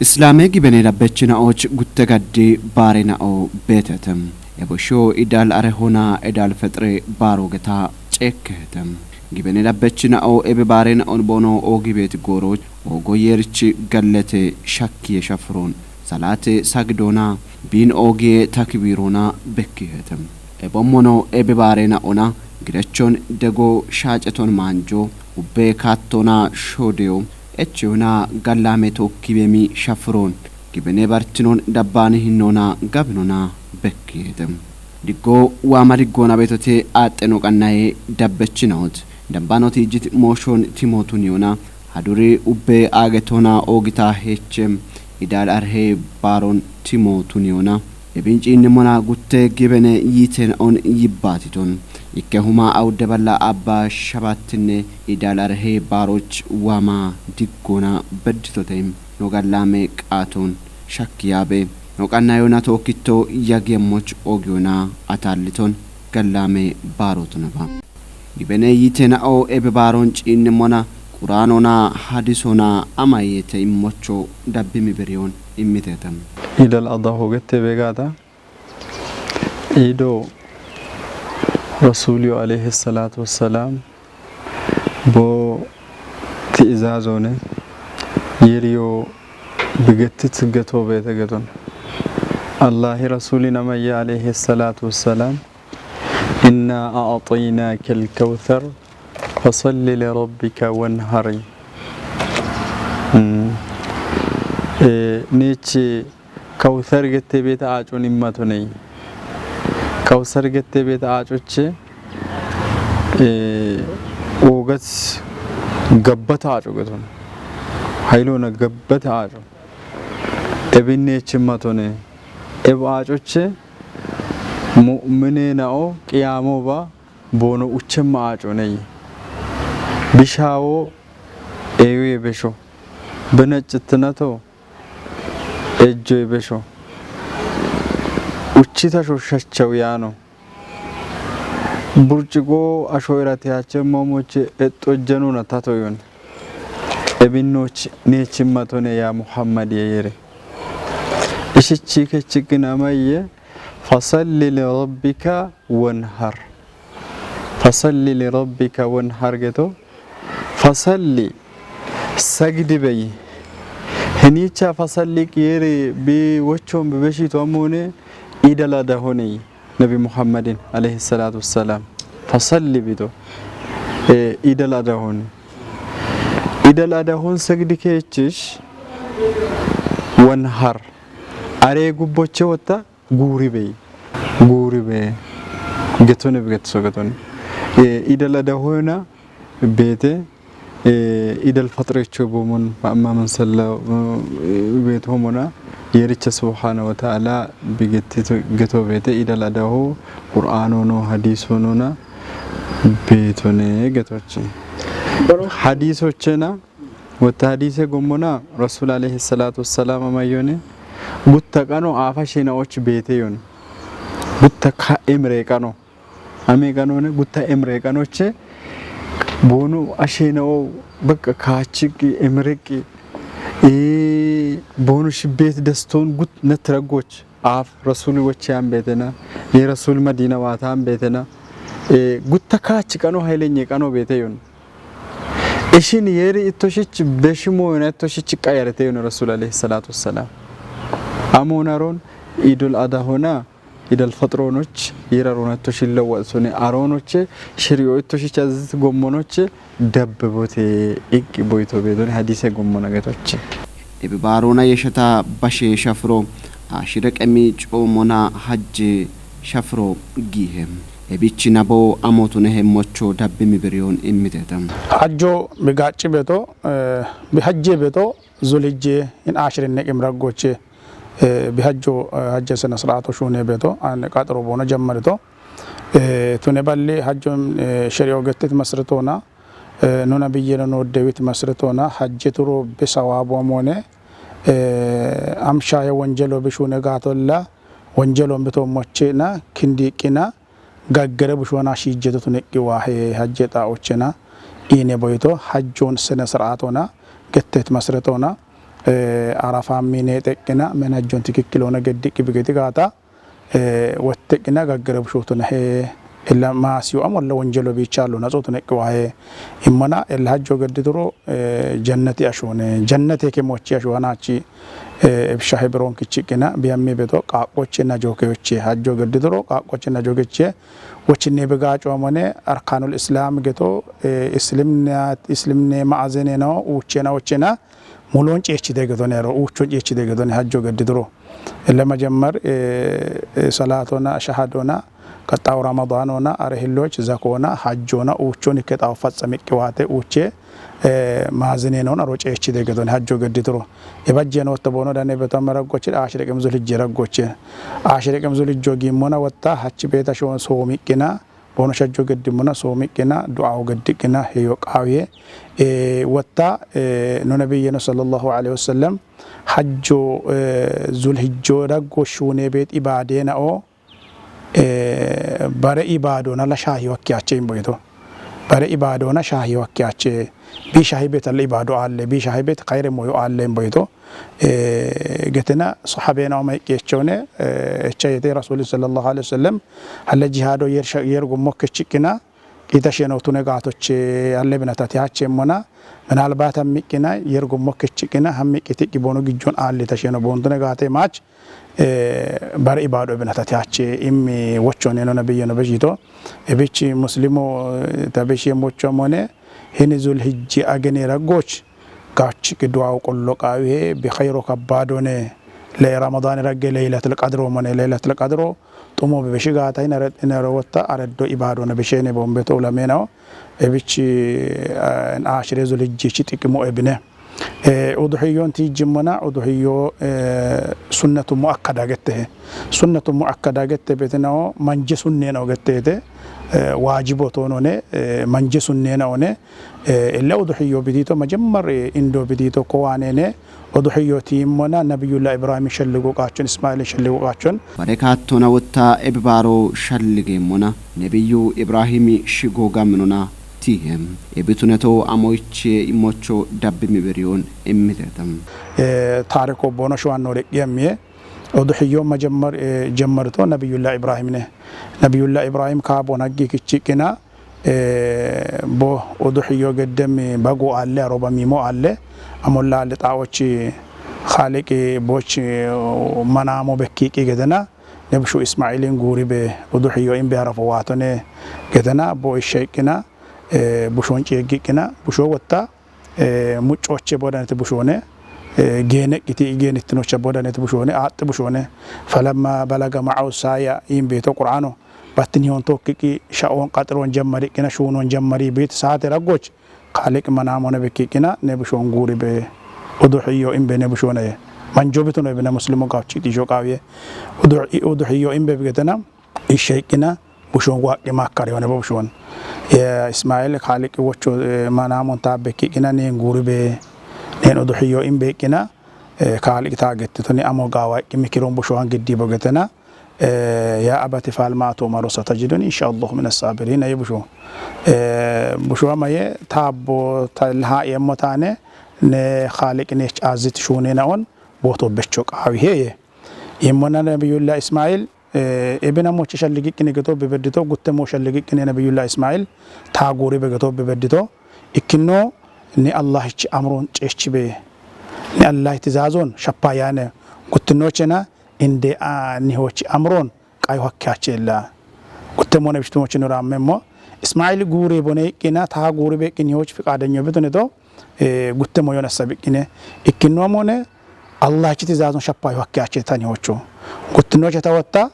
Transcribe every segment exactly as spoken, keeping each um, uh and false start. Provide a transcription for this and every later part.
Islaame gibene dabbechina'och gutte gaddi baarena'o beetetem. Ebosho idal arehona idal fexire baaroogeta ceekkehetem. Gibene dabbechina'o ebe baarena'on boono oogibeet gooroch oogo yeerich gallete shakkiye shafiroon salaate sagdoona biin oogiye takbiiroona bekkihetem. Ebommono ebe baarena'ona gidachon dego shaaceton maanjo ubbe kaattoona shoodeyo echeyona gallaame tookkibeemi shafiroon gibene barchinoon dabbaani hinnoona gabinoona bekkiyeete. Diggo waama diggoona beetote aaxxeno qannaye dabbechina'ot. Dabbaanoti ijjit mooshoon timootuniyona haduri ubbe aagetoona oogita heeche idaal arhe baaroon timootuniyona. Ebin ciinnimona gutte gibene yiitena'on yibbaatiton. Ikke huma awudde balla abba shabaattinne idaal arhe baaroch waama diggoona bedditote. No gallaame qaatoon shakkiyaabe. No qannayoona tookkitto yagiyemmoch oogiyona ataalliton gallaame baarotonaba. Gibene yiitena'o ebe baaroon ciinnimona Qur'aanoona hadisoona amayete immocho dabbimi biriyoon immitetem. Idal Adaho gette beegaata. Ido Rasuuliyo alayhi salaatu wassalaam bo ti'izaazoone yeriyo bigettit getoo beete geton. Allahi Rasuulin amayye alayhi salaatu wassalaam, "Inna a'ataynaka al-kawthar, fasalli li rabbika wanhar." Mm. Eh, nichi Kawsar gettee beeta aacuun hin matoney. Kawsar gettee beeta aacoche, eh, oogas gabbata aaco geton. Hayloona gabbata aaco. Ebinneech hin matone. Eb aacoche mu'mineena'o qiyaamoba boono uchemma aaconey. Bishaawo eewiye besho. Benaccitinato ejjoy besho. Uchchita shoshshachaw yaano. Burciqo asho irati hachemmo moche exxojjanuna tato yon. Ebinnoch neech hin matone ya Muhammad ye yere. Ishichi kechikin amayye, "Fasalli li rabbika wanhar." "Fasalli li rabbika wanhar" geto. Fasalli, sagidi beyi. Hinicha fasalli qiyeri bi wochon bi beshitu amone idal adahoney. Nabi Muhammadin alayhi salatu wassalam. Fasalli bito. Eh, idal adahon. Idal adahon sagidi kechish wanhar. Are gubboche wotta guuri bey. Guuri bey. Getone bi getso getone. Eh, idal adahona beete, eh, idal faxrecho bomon, amma man salla, eh, beet homona, yericha subhanahu wa ta'ala bi gettito, geto beete, idal adaho, Qur'anono, hadisonona, beetone getochi. Hadisochena, wotta hadise gommona, Rasul alayhi salatu wassalam amayone, gutta qano afa shena och beete yon. Gutta ka emre qano. Ame qanone gutta emre qanoche, boonu asheena'o bakka kaachiqi, emreqi, ee, boonu shibbeet dastoon gut natti raggoch. Aaf Rasuuli woche an beetena, ye Rasuul Madiina waata an beetena, ee, gutta kaachi qano haylenye qano beete yon. Ishin yeeri ittoshich beshimoyona ittoshich qayarete yon Rasuul alayhi salatu wassalam. Amoon aroon Idul Adahona, Idal Faxronoch, yera ronato shilla watsone aronoche, shiriyo ito shicha zit gommonoche, dabbe bote iqqi boyto bedone hadise gommona getoche. Ebe barona yeshata bashe shafro, ashire qemi comona hajje shafro gihe. Ebichi nabo amotune hemmocho dabbe mibiriyon immitetam. Hajjo mi gacci beto, eh, mi hajje beto, Zulhijje in ashirenne qim raggoche, eh, bi hajjo, eh, hajje sene sir'ato shune beto, an qaxro bono jammarito. Eh, tune balli hajjo, eh, shari'o gettit masritona, eh, nuna biyyeno no dewit masritona, hajje turo bi sawabu amone, eh, amshaye wonjelo bi shune gatolla, wonjelo mito mochina, kindiqina, gaggere bushuwana shiijjetu tuneqqi waahe hajje xaa'ochena iine boyito hajjoon sene sir'aatona getteet masretona, eh, Arafaan miinee xeqqina, men hajjon tikikkil hoona geddiqqi bigeti gaata, eh, wotteqqina gaggere bushootuna he illa maasiyo amolla wonjelo biichaallo naxootu neqqiwa he immona illa hajjo geddituro, eh, jannati ashoone, jannate kemochi ashoonaachi, eh, ebsha he biroon kichiqqina, biyammi beto qaaqqochena jookeyoche hajjo geddituro qaaqqochena jookeche, wochinne begaaco amone arkaanul Islaam geto, eh, Islimna, Islimne ma'azene no, uuchena ochena, muloon ceechite gedone ro, uuchon ceechite gedone hajjo geddituro. Illa majammar, eh, eh, salaatona, shahadona, qaxxaawu Ramadaanona, are hilloch, zakona, hajjona, uuchon ikke xaawo fatsamiqqi waate, uuche, eh, maazineenon aro ceechite gedone hajjo geddituro. Ebajjeno wotto boono dane beto amma raggoche, aashire qim zulhijje raggoche. Aashire qim zulhijjo giimmona wotta hachi beeta shoon soomiqqina, boono shajjo geddimmona soomiqqina, du'aawo geddiqqina, heyo qaawiye. Eh, wotta, eh, no Nabiyyeno sallallahu alaihi wasallam, hajjo, eh, zulhijjo raggo shuune beet ibaadeenao, eh, bare ibaadona la shaahiyo hakkiyaache imboyito. Bare ibaadona shaahiyo hakkiyaache. Bi shaahi beet alla ibaado aalle, bi shaahi beet khayre moyo aalle imboyito. Eh, getena sahabeena oma iqqeechone, eh, echa yete Rasul sallallahu alaihi wasallam, halle jihaado yer sha-, yer gummo kechiqqina, qiita sheno tune gaatoche alle binatati hache immona, minalbaat hammiqqina, yer gummo kechiqqina, hammiqqi tiqqi boono gijjon aalli ta sheno boontune gaate maach, eh, bare ibaado binatati hache immi wochone no Nabiyyeno beshito. Ebichi Muslimu, eh, ta beshiye mochomone, hini Zulhijji agene raggoch, gachi ki du'aawu qollo qaawihe, bi khayro kabbaadone, le Ramadan ragge Laylatul Qadro mone, Laylatul Qadro, xumo be beshi gaata hina re-, hina rowotta areddo ibaadona beshene bombeto ulameenao, ebichi, eh, aashire Zulhijjichi xiqimo ebine. Eh, uduhiyyon tiijjimmona, uduhiyyo, eh, sunnatu muakkada gettehe. Sunnatu muakkada gette betinao, manje sunneenao gettehete, eh, waajibo toonone, eh, manje sunneenaone, eh, ille uduhiyyo bidito, majammar, eh, indo bidito kowaanene, uduhiyyo tiimmona, Nabiyullah Ibrahim shelligo qaachon, Ismail shelligo qaachon. Bare kaattona wotta ebibaaro shalligeemmona, Nabiyyu Ibrahim shigo gaminona tiihe. Ebituneto amoiche immocho dabbi mibiriyon immitetem. Eh, taariko boono shuwanno reqqi ammiye. Uduhiyyo majammar, eh, jammarito Nabiyullah Ibrahim ne. Nabiyullah Ibrahim kaa boona haggi kichiqqina, eh, bo uduhiyyo geddem bago aalle, aroba miimo aalle, amolla aalle xaawochi Khaaliqi bochi, eh, manaamo bekkiiqqi gedena, ne bushu Ismailin guuri be uduhiyyo imbe arafo waatone gedena, bo ishshe iqqina, eh, bushon ceeggiqqina, busho wotta, eh, muccoche bodanete bushoone, eh, geene qiti geenittinocha bodanete bushoone, aaxxi bushoone. Falamma balaga ma'ahu saya imbeeto Qur'aano, battinihon tokkiqi sha'on qaxiron jammariqqina, shuunon jammari biit saate raggoch, Khaaliq manaamone bekkiiqqina, ne bushon guuri be uduhiyyo imbe ne bushoone ye. Manjo bituno ebina Muslimu gawchi tijo qaawiye. Udu-, uduhiyyo imbe bigetena, ishshe iqqina, bushon waaqqi maakkari yone bo bushon. Ye Ismail Khaaliqi wocho, eh, manaamon taabbe kiqqina, neen guuri be, neen uduhiyyo imbe iqqina, eh, Khaaliqi taagettitoni amo gaawa iqqi mikiron bushowan giddi bogetena, eh, ya abati if'al ma tu'maru satajiduni insha Allahu minas sabirin, aye busho. Eh, busho amaye taabbo ta-, laha yemmo taane, ne Khaaliqi nech azzit shuuneenaon, booto becho qaawihe ye. Immona Nabiyullah Ismail, eh, ebina mochi shalligiqqine geto bebeddito, gutte mo shalligiqqine Nabiyullah Ismail, taa guuri be geto bebeddito, ikkinno ni Allahichi amron ceechi be, ni Allahi tizaazon shappa yaane, guttinnochena inde a nihochi amron qayu hakkiyaachella. Gutte mo nebishtu mochi nurammemmo, Ismail guuri bone iqqina, taa guuri be iqqi nihochi fiqaadenyo bituneto, eh, gutte mo yon assabiqqine, ikkinno mone, Allahichi tizaazon shappa yu hakkiyache tani hocho. Guttinnoche tawotta,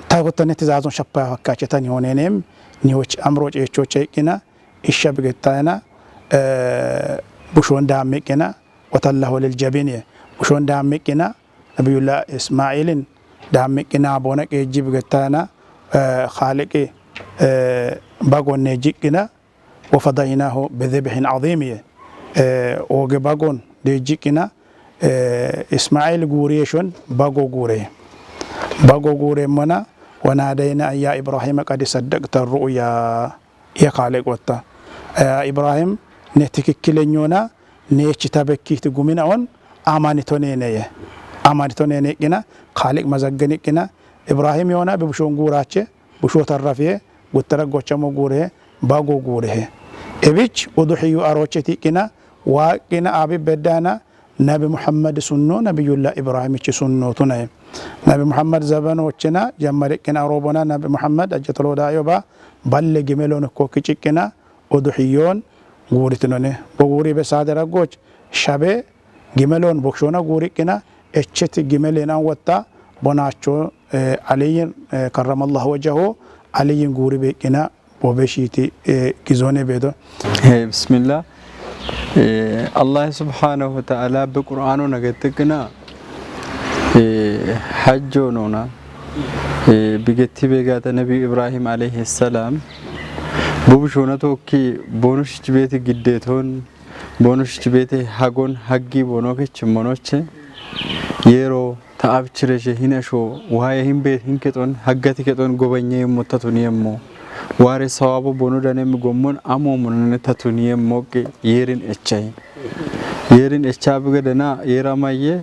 tawotta ne tizaazon shappa yu hakkiyache tani honenem, nihoch amro ceechoche iqqina, ishsha bigettayena, eh, bushon daammiqqina, watallahu lil jabin ye. Bushon daammiqqina, Nabiyullah Ismailin daammiqqina, boona qeejji bigettayena, eh, Khaaliqi, eh, bagonne jiqqina, wa fadaynahu bi dhibhin adhim ye. Eh, oge bagon de jiqqina, eh, Ismail guuriye shon bago guure. Bago guure mana, wa nadayna ya Ibrahim qad saddaqta ru'ya. Ya Khaaliq wotta. Eh, Ibrahim ne tikikkilenyona, ne chita bekkiti gumina on, amanito neene ye. Amanito neene iqqina, Kaaliq mazaggen iqqina, Ibrahim yoona bi bushoon guuraache, bushoo tarrafiye, guttara gochamo guure, bago guure he. Ebich uduhiyu aroche tiqqina, waaqqina abi beddana, Nabi Muhammad sunno, Nabiyullah Ibrahimichi sunno tunaye. Nabi Muhammad zabanochina, jammariqqina arobona, Nabi Muhammad ajjatolo dayo ba, balle gimelon kokki ciqqina, uduhiyon guuritinone. Bo guuri be saade raggoch, shabe gimelon bokshona guuriqqina, echeti gimelen an watta, bonacho, eh, Aliyin, eh, karramallahu wajhahu, Aliyin guuri beqqina, bo beshiti, eh, gizone bedo. He, bismillah. Eh, Allah subhanahu wa ta'ala be Qur'ano nagettikina, eh, hajjo nona, eh, bigetti begata Nabi Ibrahim alayhi salam, bu bushona tokki bonush jibeti giddeton, bonush jibeti hagon haggi bono kechimonoche, yero ta abichireshe hin asho, waye hin be hin kexon, haggati kexon gobanye yemmo tatuni yemmo. Ware sawabo bono danem gommon amo monone tatuni yemmo ke yerin echay. Yerin echa bige dana yera maye.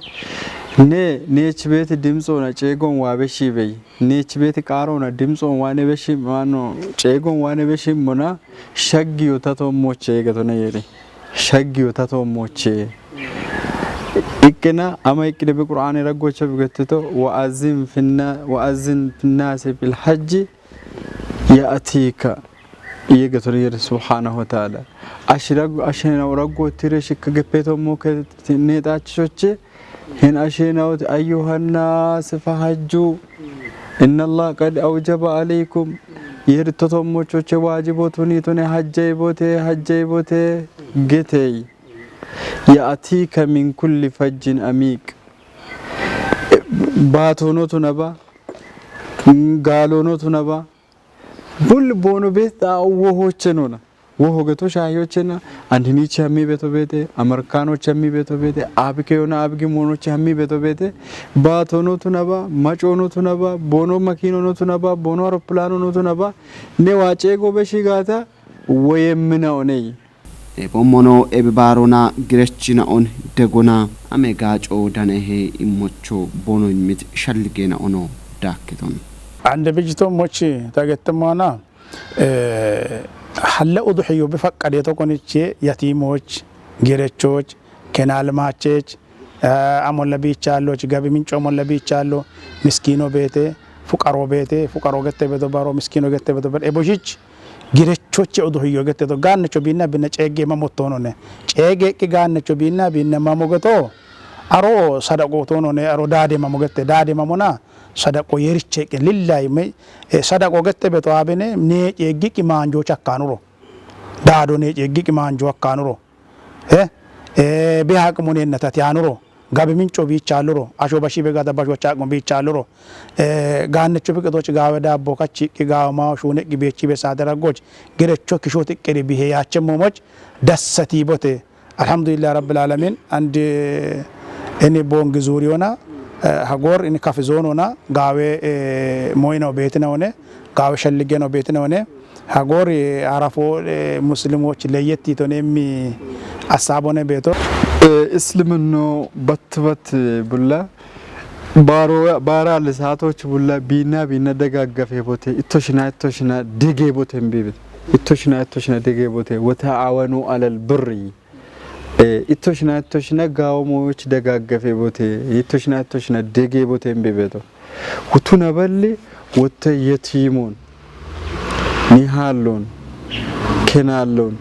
Ne, ne chibeti dimtsona cegon wabe shibey. Ne chibeti qarona dimtson wane be shim, mano, cegon wane be shim mona, shaggi yo tato moche gatona yeri. Shaggi yo tato moche. Ikkina, ama ikkide be Qur'ani raggocha bigetteto, "Wa azin finna, wa azin finnasi fil hajji ya'tika." Iye gatona yeri subhanahu wa ta'ala. Ashirag-, ashena raggo tire shikka geppeto moke ne tachichoche. Hin ashena ot ayyuhan nas fahajju. Inna Allah qad awjaba alaykum. Yeri toto mochoche wajibo tuni tuni hajjay bote, hajjay bote. Getey. Ya'tika min kulli fajjin amiq. Batono tunaba, galono tunaba. Bul bono beta wohoche nona. Woho geto shahiyochena, andinichi hammi beto bete, Amerikanochi hammi beto bete, abike yona abigi monochi hammi beto bete. Batono tunaba, machono tunaba, bono makinono tunaba, bono aeroplanono tunaba. Ne wache go be shigata, woyemmina oney. Ebo mono ebe barona girechina on degona. Ame gaco danehe immocho bono immit shalligena ono dakketon. Ande bijito mochi tagettemana, eh, halle uduhiyo bifaqqade to koniche yatimoch, girechoch, kenalmachech, eh, amolla bichallo, gabi mincho amolla bichallo, miskino bete, fuqaro bete, fuqaro gette bedo baro, miskino gette bedo baro, eboshich, girechoche uduhiyo gette to, gannecho binna binna ceegge mamottonone. Ceegge ki gannecho binna binna mamogeto, aro sadaqo tonone, aro dade mamogette, dade mamona, sadaqo yeriche ke lillahi me, eh, sadaqo gette beto abine, ne ceeggi ki manjo chakkanuro. Dado ne ceeggi ki manjo akkanuro. Eh, eh, be haqi munenna tatiyanuro. Gabi mincho bichalluro. Asho bashi be gada basho chaqmo bichalluro. Eh, gannecho bi qedoch gawe dabbo kachi ki gawe ma shune ki bechi be sadara goch. Girecho kisho tiqqeri bihe yache momoch. Dassati bote. Alhamdulillah Rabbil Alamin. And, eh, eni bongi zuriyona, eh, hagor eni kafi zonona, gawe, eh, moyina obetina one, gawe shalligena obetina one, hagor, eh, arafo, eh, Muslimoch leyetti to nemi asabone beto. Eh, Islimino bat bat, eh, bulla, baro, bara lisatoch bulla, bina, bina degaggafe bote, ittoshina, ittoshina dege bote mbibit. Ittoshina, ittoshina dege bote, wa ta'awanu alal birri. Eh, ittoshina, ittoshina gawo moyoch degaggafe bote, ittoshina, ittoshina dege bote mbibeto. Hutuna balli, wotte yetimon, nihallon, kenallon,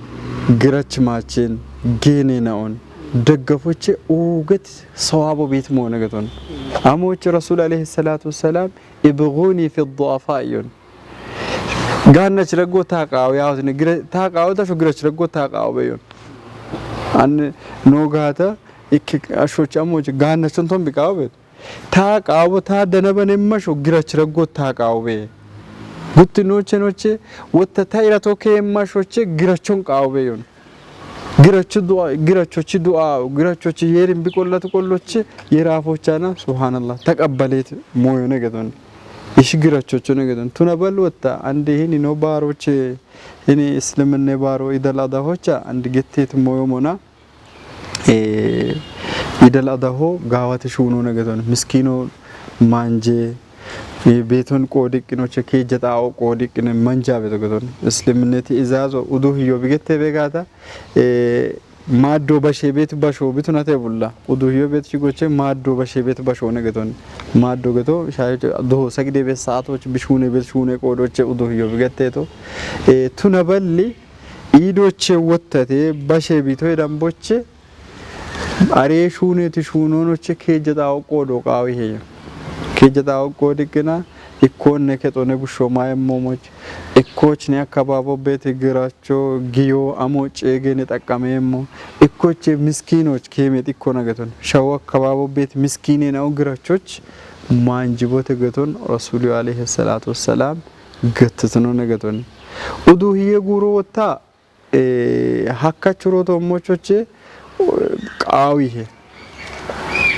girach machen, gene naon, deggafoche uget sawabo bit mo negeton. Amoch Rasul alayhi salatu wassalam, "Ibghuni fi du'afa" yon. Ganna chiraggo taqaw yaawtine, gira-, taqaw ta shu gira chiraggo taqaw be yon. An no gata, ik-, ashoch amoch ganna chon ton biqaw be. Taqaw ta danaban emma shu gira chiraggo taqaw be. Gutti noche noche, wotta ta ira toke emma shoche gira chon qaw be yon. Girachu du'a, girachochi du'a, girachochi yerin bi qollatu qollochi yera fochana, subhanallah, taqabbalet moyo negeton. Ishi girachocho negeton. Tuna bal wotta, ande hini no baroche, hini Isliminne baro Idal Adha hocha, ande gettet moyo mona. Eh, Idal adaho gaawate shuuno ne geton. Miskino manje, e, beeton qoodiqqinoche keejja xaa'o qoodiqqine manja beto geton. Isliminne ti'izaazo udu hiyyo bigette begaata, e, maaddo bashe beet basho bitunate bulla. Udu hiyyo beet shigoche maaddo bashe beet basho ne geton. Maaddo geto, shayo doho sagide beet saatoch bishune beet shune qoodoche udu hiyyo bigetteto. E, tuna balli, iidoche wottate, bashe bito edamboche, are shuuneti shuunonoche keejja xaa'o qoodo qaawi heya. Keejja xaa'o qoodiqqina, ikkoonne kexone busho maayemmomoch. Ikkochne akkabaabo beet giracho giyo amo ceegene xaqqameemmo. Ikkoche miskiinoch keemet ikkona geton. Shawo akkabaabo beet miskiine na'o girachoch maanjibote geton Rasulu alayhi salatu wassalam gettitino ne geton. Udu hiye guuro wotta, e, hakkachu rooto mochoche, e, qaawihe.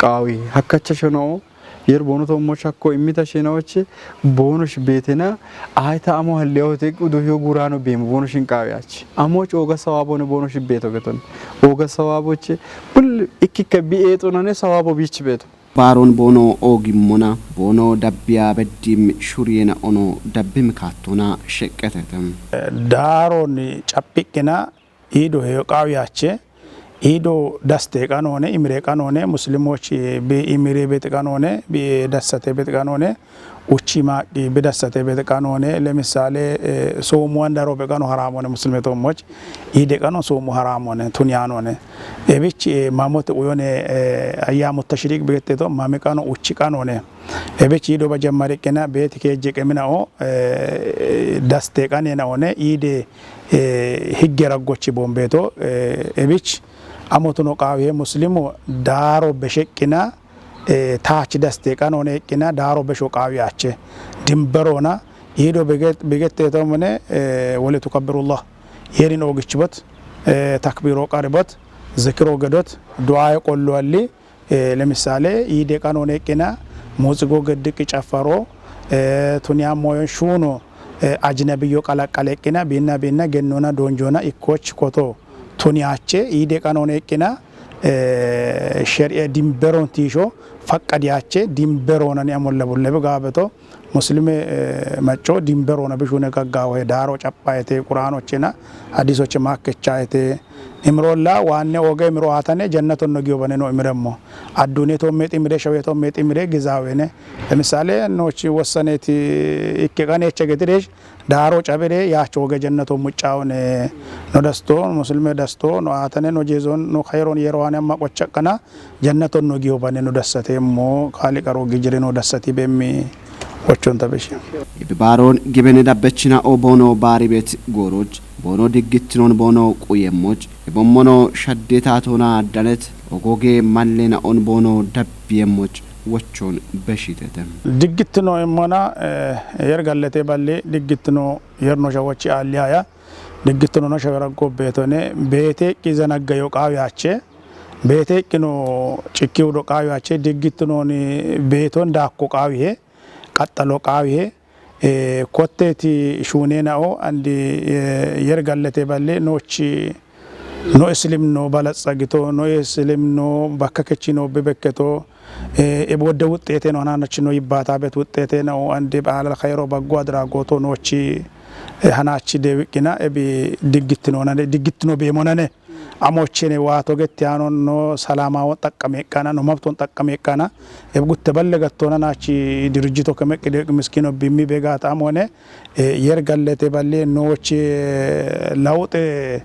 Qaawihe. Hakkacha shono yer boono to mochakko immita shenoche boono shi beetena, ayta amo halliyawote udu hiyo guurano beem boono shin qaawiyachi. Amo oga sawabone boono shi beeto geton. Oga sawaboche bul ikkikka bi eexonane sawabo biich beeto. Baaroon boonoo oogimmona, boonoo dabbiyaa beddiim shuriyeena onoo dabbimi kaattoona sheqqetete. Daaroonni caphiqqina iido heyo qaawiyaache, iido dastee qanoone, imire qanoone, muslimoochi bi imire beti qanoone, bi dassate beti qanoone, uchi maaqqi bi dassate beti qanoone, lemisaale, eh, soomuwan daro be qano haraamone muslimetoommoch, iide qano soomu haraamone, tunyaanone. Ebichi, eh, mamote uyone, eh, ayyamu tashriq begetteto mami qano uchi qanone. Ebichi ido bajamariqqina beeti keejje qeminao, eh, daste qanenaone iide, eh, higge raggochi bombeto, eh, ebich amotuno qaawihe muslimu daaro besheqqina, eh, taachi daste qanone eqqina daaro besho qaawiyache. Dimberona ido beget-, begetteto mune, eh, wali tukabbirullah. Yerin oogichibot, eh, takbiro qaribot, zikiro gedot, du'aye qollo alli, eh, lemisaale, iide qanoone eqqina, muuziqo geddiqqi caffaro, eh, tuniya moyon shuuno, eh, ajnabiyyo qalaqqale eqqina, biinna biinna gennona doonjona ikkoch koto tuniyaache, iide qanoone eqqina, eh, sheri'e dimberon tiisho faqqadiyaache, dimberonani amolla bullebe gaabeto, Muslime, eh, macco dimberoona bishune gaggaawohe daaro caphayete Qur'aanochena hadisoche maakkechayete. Imirolla waanne oge imiro aatane jannatonno giyobaneno imiremmo. Addune tomme ximire, shawe tomme ximire gizaawene. Lemisale, nochi wossaneti ikke qanecha gediresh daaro cabire yaacho oge jannato muccaawone. No dasto, muslime dasto, no aatane, no jeezon, no khayron yerowane amma qochaqana. Jannaton no giyo bane no dassateemmo, Kaaliiqa roogi ji're no dassati bemmi wochchonta beshi. Ibi baaroon gibene dabbechina o boono baari beet gooroch, boono diggittinoon boono quyemmoch, ibommono shaddeetaatoona danet ogoge mallena on boono dabbiyemmoch wochchoon beshitete. Diggittino immona, eh, yer gallete balli diggittino yer no shawochi aalli haya, diggittino no shawera gobbeetone, beete qize naggayo qaawi hache, Beete ikkino cikki wudo qaawiyache diggittinooni beeton daakko qaawihe, qaxxalo qaawihe, eh, kotteeti shuuneenao andi, eh, yer gallete balle noochi no islimno balatsagito, no islimno bakka kechino bebekketo, eh, ebe wodde wuxxeete no hananachino yibbaata bet wuxxeete nao andi baalal khayro baggo adragoto noochi, eh, hanachi dewiqqina ebi diggittino nane, diggittino beemonane. Amochene waato getti aano no salamawo xaqqame ikkana, no mabton xaqqame ikkana. Eb gutte balle gattona nachi dirijjito kemeqqi deeq miskino bimmi begaata amone, eh, yer gallete balle noochi, eh, lawuxe,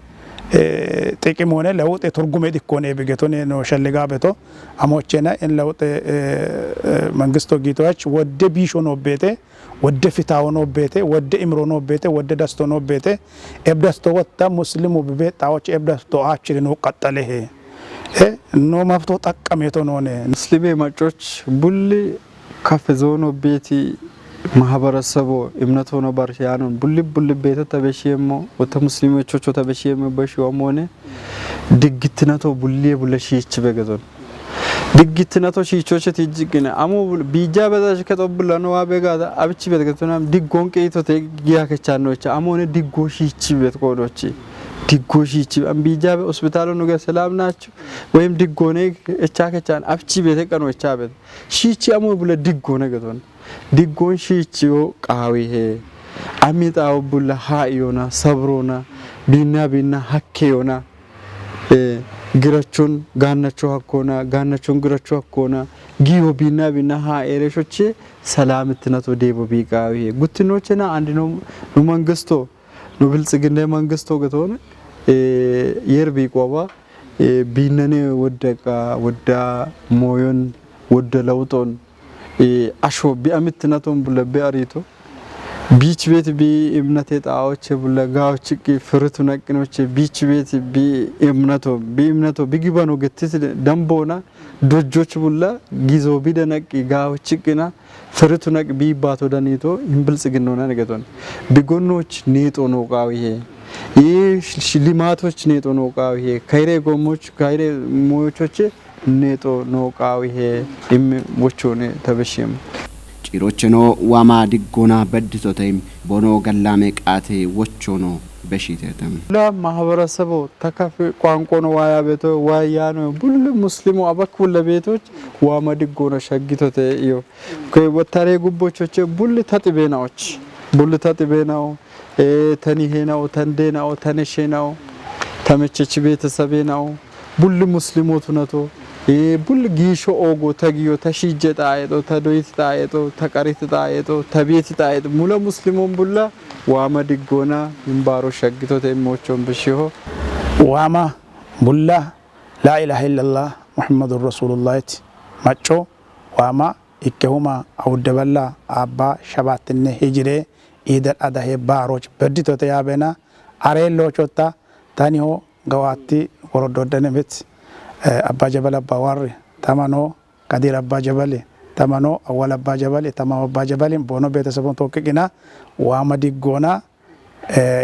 eh, xiqimone lawuxe turgume dikkone ebi getone no shalliga beto. Amochena en lawuxe, eh, eh, mangisto giitoach wodde biisho no beete, Wodde fitawo noo beete, wodde imiro noo beete, wodde dasto noo beete, eb dasto wotta muslimu bebe xawoch eb dasto aachiri noo qaxxalehe. E, noo mabto xaqqameeto noone. Muslime maccoch bulli kaf zoono beeti mahabarasabo imnetono barshiyaanon bulli bulli beeto tabeshiyeemmo, wotta muslime chocho tabeshiyeemmo beshiyoommoone diggittinato bulliye bulla shiichi begezon. Diggittinato shiichoche tijjiqqine. Amo bul-, biijja bexash kexo bulla no waa begaada, abichi bet getunam diggon qeitote giya kechannocha. Amone diggo shiichi bet qoodochi. Diggo shiichi an biijaabe hospitaalo nuge selam nacho. Wayim diggoone echa kechan afchi bete qano echa bete. Shiichi amo bula diggoone geton. Diggoon shiichi yo qaawi he. Ami xaawo bula ha yona sabrona. Binna binna hakke yona. Eh, girachon gaannacho hakkona, gaannachon giracho hakkona. Giyo binna binna ha ereshoche salam itinato debo bi qaawi he. Guttinochena andino nu mangisto nu biltsiginna mangisto geton, eh, yer bi qoba, eh, binnane wodda qa wodda moyon wodda lawuton, eh, asho bi amittinaton bula bi arito. Biich beeti bi imnate xaawoche bula gaawochiqqi firitu naqqinoche biich beeti bi imnato bi imnato bi gibano gettis dambona dojjoch bula gizo bi danaqqi gaawochiqqina firitu naqq bi baato danito hin biltsiginnona negeton. Bi gonnoch neexo noo qaawi he. Ye sh- sh- limaatoch neexo noo qaawi he. Kayre gommoch kayre moyochoche neexo noo qaawi he. Imme wochone tabeshim. Cirocheno waama diggona bedditote bono gallaame qaate wochono beshitete. La mahabarasabu takafi ቋንቋ ነው ዋያ ቤቶ ዋያ ነው ቡል ሙስሊሙ አበክ ቡለ ቤቶች ዋማ ድጎ ነው ሸጊቶተ። Iyo koy ወታሬ ጉቦቾቼ ቡል ተጥቤናዎች ቡል ተጥቤናው ተኒሄናው ተንዴናው ተነሼናው ተመቸች ቤተሰቤናው ቡል ሙስሊሞቱ ነቶ ቡል ጊሾ ኦጎ ተጊዮ ተሺጀ ጣየጦ ተዶይት ጣየጦ ተቀሪት ጣየጦ ተቤት ጣየጦ ሙለ ሙስሊሞን ቡላ ዋመ ድጎና ይንባሮ ሸግቶተ እሞቾን ብሽሆ ዋማ ቡላ ላኢላሃ ኢለላህ ሙሐመዱን ረሱሉላህ እቲ ማጮ ዋማ ikkehuma awudde balla abba shabaattinne hijire iidal adahe baaroch bedditote yaabena areelloochotta taniho gawaatti woroddooddanemit abba jabal abba warri tamano kadir abba jabali tamano awwal abba jabali tamam abba jabali boono beetesebon tokkiqina waama diggoona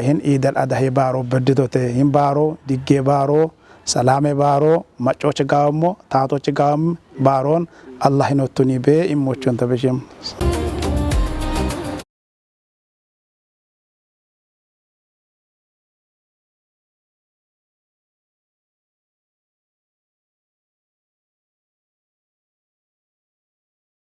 hin iidal adahe baaro bedditote hin baaro diggee baaro salaame baaro maccooche gaawammo taatooche gaawam baaroon allah hinottuni bee immochonta beshim